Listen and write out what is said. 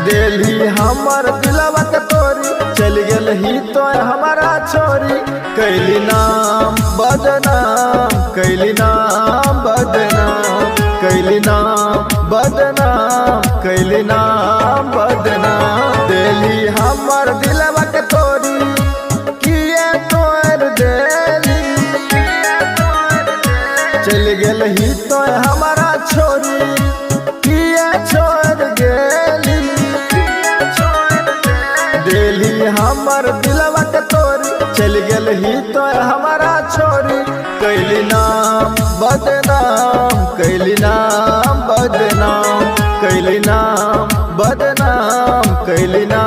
देली हमर दिलवा के तोरी, चल गेल ही तो हमारा छोरी। कैली नाम बदनाम, कैली नाम बदनाम, कैली नाम बदनाम, कैली नाम बदनाम। देली हमर दिलवा के तोरी, किए तोर देली। चल गेल ही तो हमारा छोरी, किए छोड़ गेली। देली हमर दिलवा के तोरी, चल गेल ही तो हमारा छोरी। कैली नाम बदनाम, कैली नाम बदनाम, कैली नाम बदनाम, कैली नाम।